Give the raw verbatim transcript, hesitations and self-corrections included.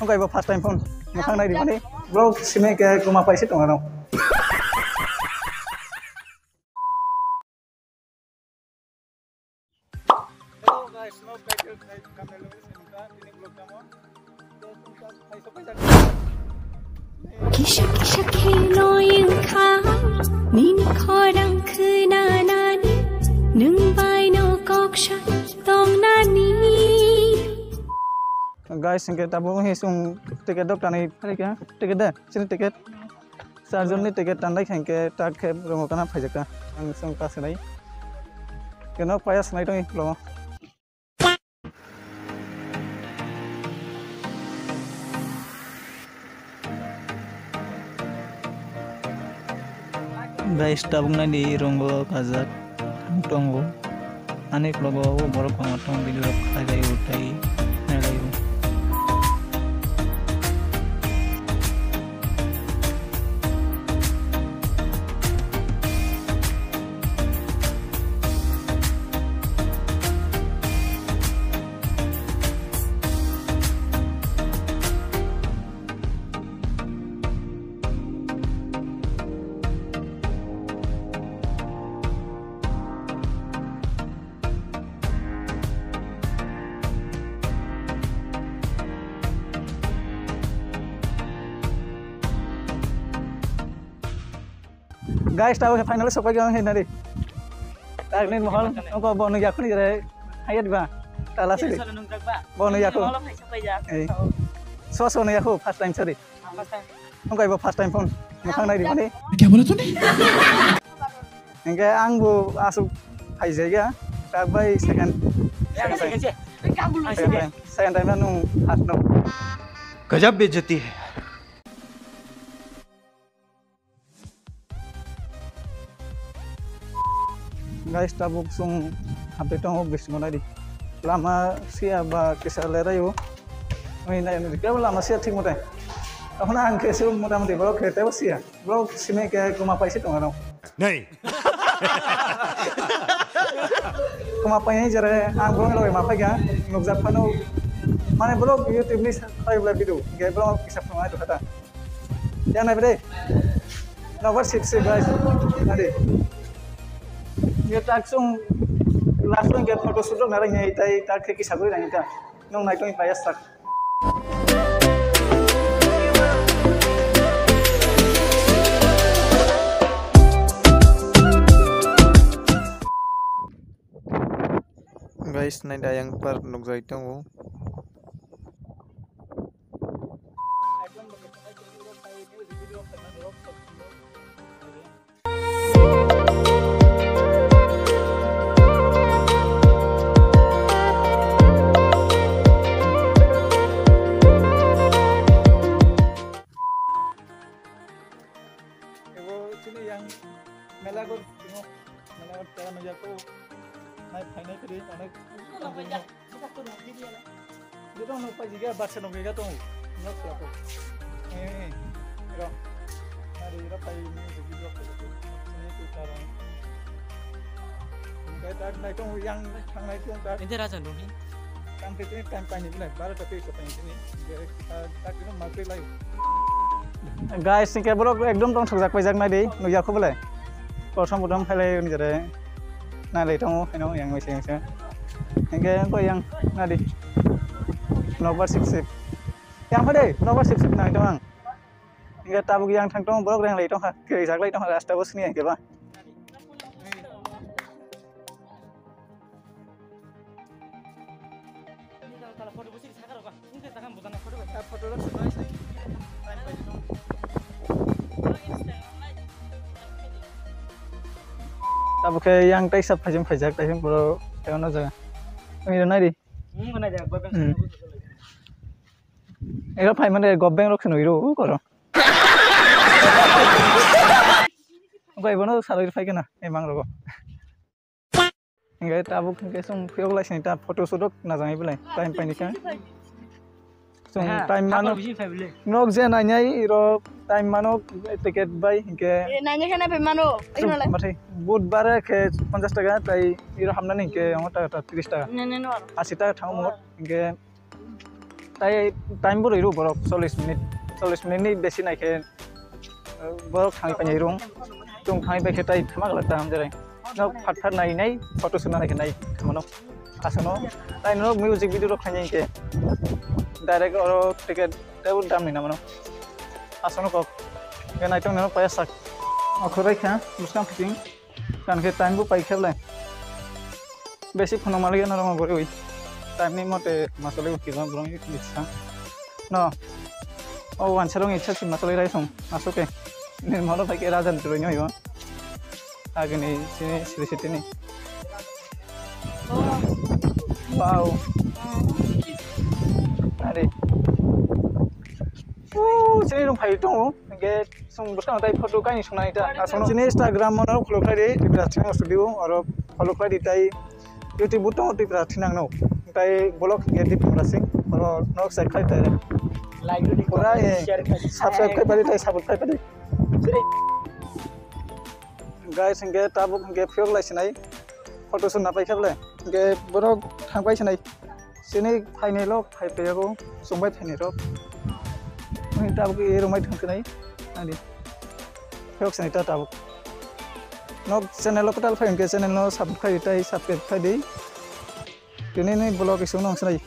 Wngkha ibo first time phone mwkhang nai rimani. Vlog simi khe kwma paise tongo. Hello guys, no title, title, thumbnail, tini vlog tamo. Kisa kisa kheno wngkha nini khorang khwnanani, nwng bai no kok sa tongnani. Guys, hingke tabuk hing sung ticket dok tanai phai kha, ticket de, sini ticket. Charjon ni ticket tanai kha hingke tak khe rongo kana phai jakka. Ang sung ta sinai. Keno paya sinai tong lo. Guys, tabuk nai di rongo kajak tongo. Ani vlog o borok kwbangma tong video rok khlai lai o tei nai lai o. Guys, tabo khe finally sopai kha hinari. Tak ni mohol, oko bo nung yakuni jere hayat ba. Tala siri. Bo nung yaku. Ei. So so nung yaku first time, sorry. Wngkha ibo first time phone mwkhang nai rimani. Kya bola tune? Hingke ang bo asuk phaijaiya, tak bai second, second time. Second time, second time na nung first no. Gajab bejati hai. Guys, tabuk sung hape tongo bisingo nai di. Lama siya ba kisa lerai o. Oi nai nai kebo lama siya thik mote. Tokhono ang khe se mota moti borok khe tebo siya. Borok simi khe kwma paise tongo. Nei. Kwma painai jere ang borok logoi ma phaikha nukjak phano. Mane borok YouTube ni sa phai bla video. Ge borok kisa phano ai dokha ta. Yang nai bre. Nobar sip sip guys. Ade. Ye tak sung last sung ge photo shoot rok narang ye tai tak khe kisa goi rang ta. Nung nai tong payas tak. Guys, nai da yang par nukjai tongo. Ebo chini yang mela go timo, mela go tera meja ko nai phainai kiri onek. Jito no pajiga baksa no gega tong. Nok sila ko. Eh, ro. Nari ro pai ni video ko. Ni tu tara. Kai tak nai tong yang thang nai tong tak. Ente raja no hi. Kam pe tini time pani bilai baro ta pe so pani tini. Guys, hingke borok ekdom tong thokjak paijak nai di, nukya kho belai. Kosom bodom khailai ni jare nai lai tongo, hino yang mese mese. Hingke ko yang nai di. Nokbar sip sip. Yang phade, nokbar sip sip nai tong ang. Hingke tabuk yang thang tong borok reng lai tong kha, kiri jak lai tong kha, rasta bo sini hingke ba. Abo khe yang taisa phaijak phaijak taisa borok tei ono jaga. Wngwi rw nai di. Hmm, nai di, ekbar beng. Hmm. Ero phai mane gob beng rok se nwi rw koro. Okai bono salai phai kana emang rogo. Hingke tabuk hingke chwng phiyok lai sini ta photo shoot rok najangwi belai time paini kha. Chwng time mano nok je nainai iro time mano ticket bai hingke. Nainai khe nai bai mano. Chwng mathai budbar khe ponchash taka tai iro hamnani hingke omo taka ta tris taka. Asi taka thango mo hingke. Tai time bo rwi rw borok chollish minute, chollish minute ni besi nai khe, uh, borok thangwi painai rung. Chwng thangwi pai khe tai thama glak ta hamjare. No phat phat nai nai photo suna nai khe nai thangmano. Aswkno tai no music video rok khainai khe direct oro ticket tei dam ni namano. Aswkno kok. Khe nai tong nai paya sak. Okhor bai kha bwskang fitting. Kan khe time bo pai khe le. Besi phano malik na rong gori oi. Time ni mote masole uti bang brong ikni sa. No. O wansa rong iksa si masole rai song. Asoke. Ni mono pai khe rajan tuloi nyo yo. Agini sini siri sitini. Wow. Are. Uh, sini rong phai tongo. Hingke chwng bwskango tai photo kaini swngnai ta. Aswkno chini Instagram o no follow khlai di, Tripura Thinang Studio, oro follow khlai di tai YouTube bo tongo Tripura Thinang no. Tai vlog hingke di Tripura Sing, oro nok sai khlai tai. Like rw di, pura, comment, eh, share khai. Subscribe khai pari tai, support khai pari. Guys, hingke tabuk hingke phiyok lai sinai. Photo shoot na pai khe bole. Hingke borok thang pai sinai. Chini phainai rok phai paiyago, chwng bai phainai rok. Ani tabuk e rwmai thang sinai. Ani. Phiyok sinai ta tabuk. Nok channel o kwtal phai hingke channel no subscribe khai di tai subscribe khai di. Tini ni vlog isuk nung sinai.